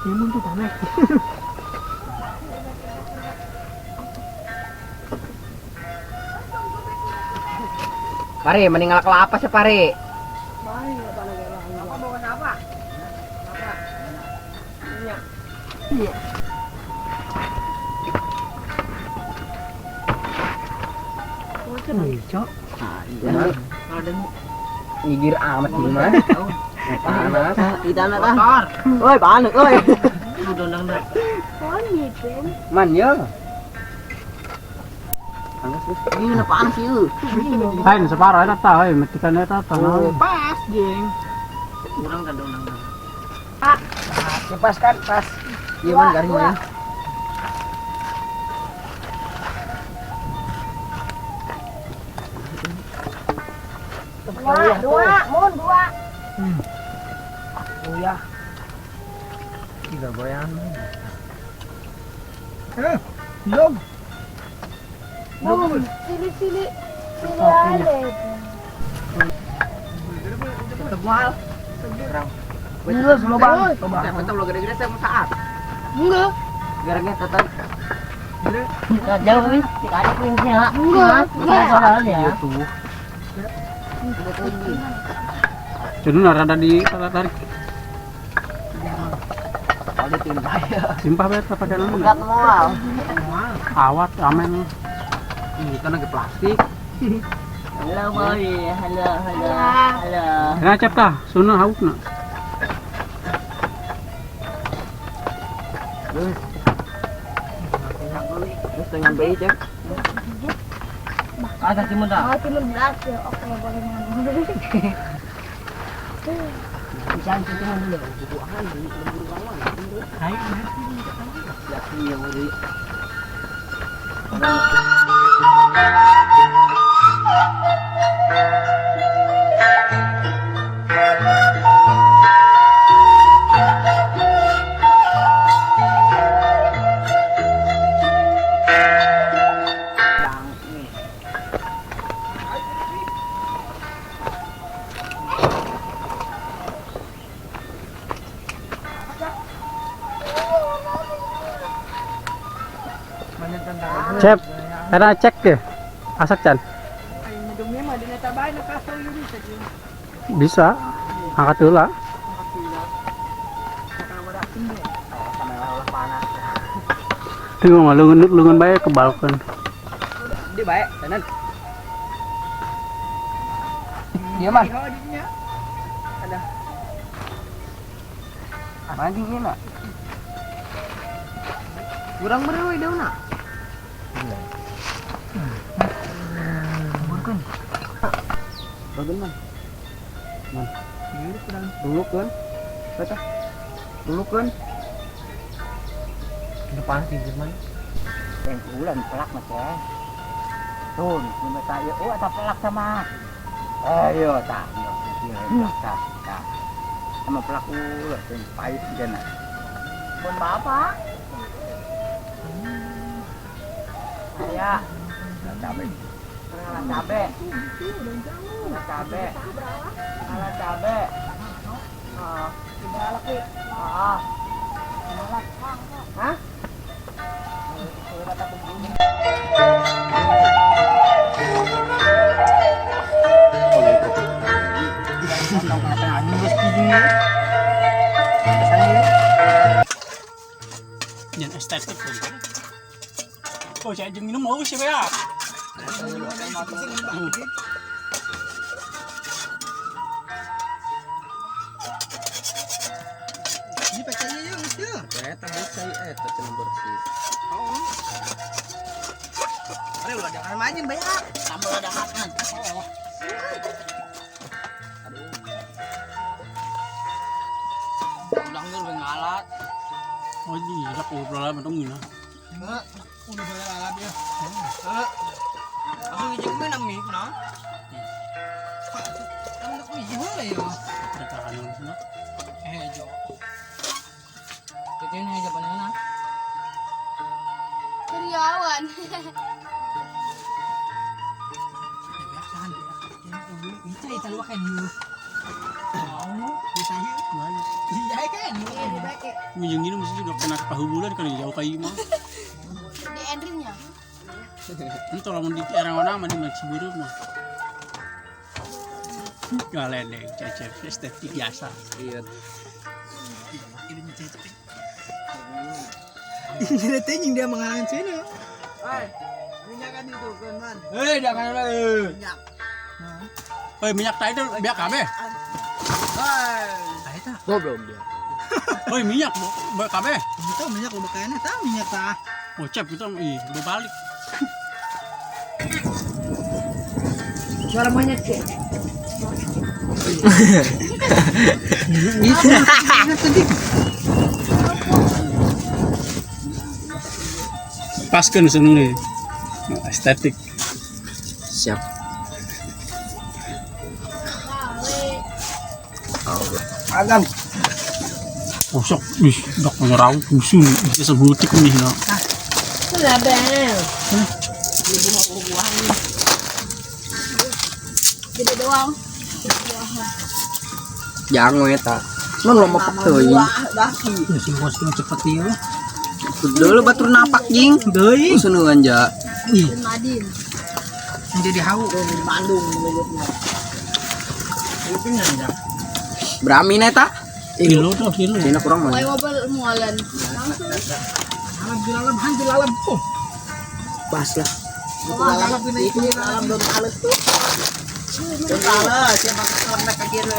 Timun tuh panas. Pare, mending ngalak kelapa sih, Pare. Apa bawa apa? Iya. Iya. Nyigir amat gimana? Panas. Kita nak ah. Oi, panas oi. Man ya. Panas wis. Ini na panas ieu. Lain separuh eta tah euy, metikan eta tah. Pas, jeng. Ya pas kan, pas. Iya man garing man. Dua, dua, mun dua. Oh ya. Tiga goyangan. Belum. Mun, sili sili. Sili ale. Tebal. Iya, slow bang. Tetap lo gede-gede saya mau saat. Enggak. Garangnya tetap. Jauh wis, tidak ada kuingnya. Enggak. Enggak. Iya tuh. Jadi rada di tarik. Kalau timpah ya. Timpah bae eta pakai naon. Enggak moal. Awat amen. Ih, kan lagi plastik. Halo, boy. Halo, halo. Halo. Nah, cep tah, sunah haukna. Terus. Terus dengan bayi, Cep. Ada timun dah. Oh, timun belas ya. Oke, boleh ngomong. Bisa timun dulu. Yakin yang mau di. Cep, era cek deh. Asak Chan. Bisa. Angkat dulu lah. Tuh mah lungun lungun bae ke balkon. Di bae, tenan. Iya, Man. Ada. Mancing ini, nak. Kurang berewe daunna. Bagus, Man. Man. Dulu kan. Baca. Dulu kan. Udah panas sih, Man. Yang bulan pelak mas ya. Tuh, ini saya. Oh, ada pelak sama. Ayo, tak, yo, yo, tak, tak. Sama pelak ulah sing pahit jana. Pun bapak. Ya, Cabe. ngalah cabe. Ngalah cabe. Ngalah cabe. Ah, ah. Hah? Jangan estetik tuh. Oh, saya jeung minum mau sih ya. Ini pecahnya ya, Mas ya. Eta bocah eta cenah bersih. Are ulah jangan main banyak. Sambal ada haknya. Udang tuh lebih ngalat. Oh, iya, aku udah lama dong ini. Enggak, udah boleh lalap ya. Heeh. Aku ngijik mie nang mie, no? Kamu nak mie heula ya. Kita anu sana. Hejo. Kayaknya hejo banana. Seriawan. Ya biasa kan ya. Sarua kan ieu. Bisa ieu. Iya kan. Minjem minum mesti udah kena pahubulan kan jauh kayu mah. Di entry-nya. Itu lamun di era mana mah di Ciburup mah. Galedek cecep estetik biasa. Iya. Ini teh jeung dia menghalangi sini. Oi, minyak kan itu kan man. Hei, jangan eh. Minyak. Oi, minyak tadi itu biak kabeh. Oi. Eta. Goblok dia. Oi, minyak biak kabeh. Itu minyak lo kayaknya tah minyak tah. Oh, cep itu ih, berbalik. Suara monyet sih. Itu Paskeun seneng nih. Estetik. Siap. Agam. Kosok, ih, dok menyerau usul, bisa sebutik nih no. Lah bel. Gede doang. Jangan eta. Mun lo mepek teuing. Ya sing bos cepet ieu. Dulu batur napak jing. Deui. Usunuan ja. Ih, Madin. jadi hau. Bandung mulutnya. Berami na eta. Kilo tuh, kilo. Cina kurang mah. Mulai mobil mualan. Langsung. Alam dilalap, han dilalap. Oh, Pas lah. dilalap ini Itu alam belum halus tuh. Belum halus, siapa keselak kaki lu.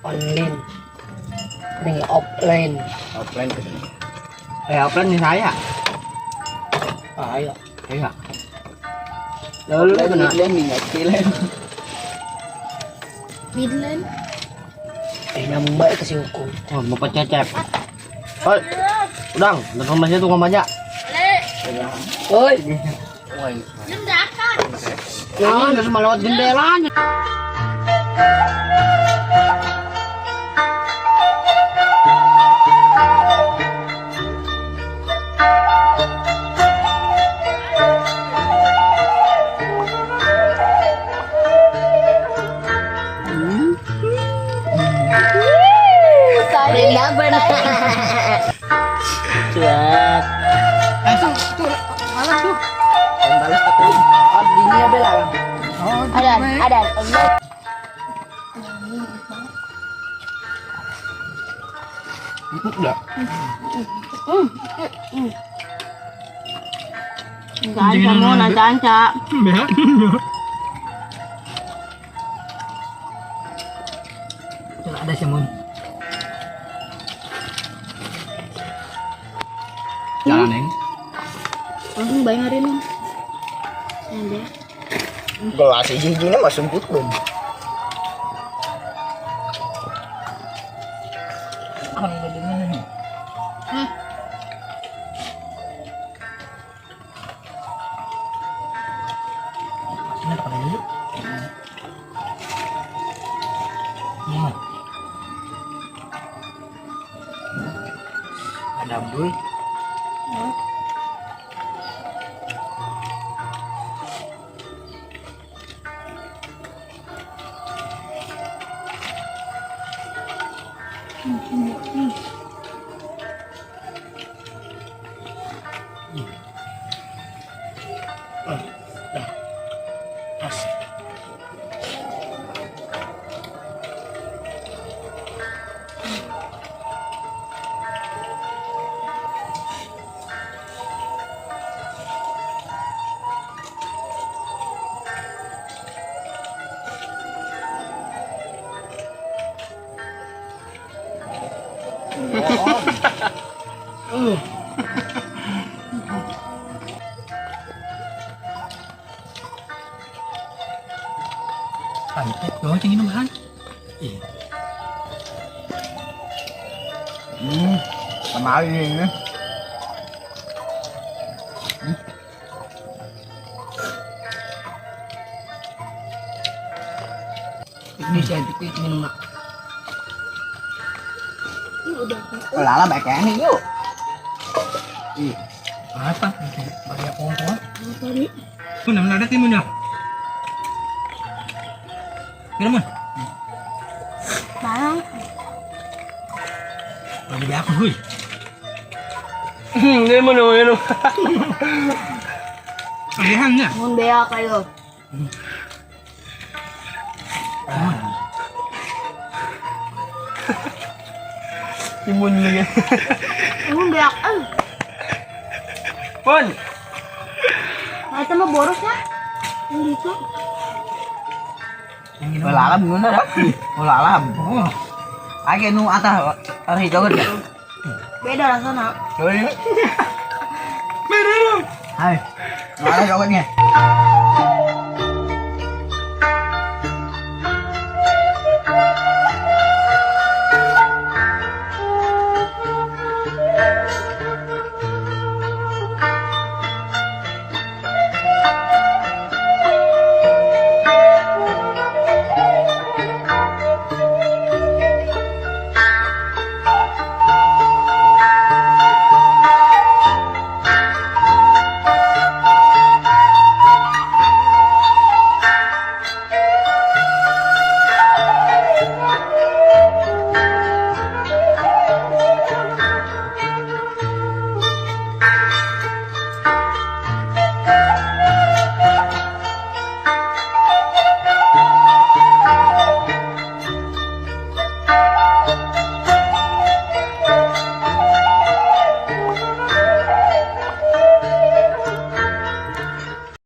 Online. Nih offline. Offline ke sini. Offline nih saya. Ayo. Iya. Lalu benar. Midland. Nambah ke si hukum. Oh, mau cecep. Oi. Udang, datang banyak tuh banyak. Oi. Jendakan. Nah, harus melewat jendelanya. Rindaban. Cuek. Langsung tuh alat tuh. Balas tapi oh, dini bela. Oh, Ada, ada. Enggak. Anca mau nanca anca. Ada sih mun. Jalan neng. Langsung bayangarin. Ada. Gelas hiji-hijina mah semput belum. Ada Abdul. Bohong. Pantet doang cing minum han. Ih, Sama ini. Ini cantik ini minum nak. Ini udah. Lala baik ini yuk. Ih, apa? Bagi aku orang. Tadi. Mun mana ada timun ya? Kira mun. Barang. Bagi aku hui. Ini mana minum. Agihan nya. Mun bea kayo. Timun lagi. Mun bea. Pon. Nah, itu mah boros ya. Yang gitu. Lala gimana dah? Lala. Oh, Ake nu atah ari joget. Beda rasanya. Hai. Lala jogetnya.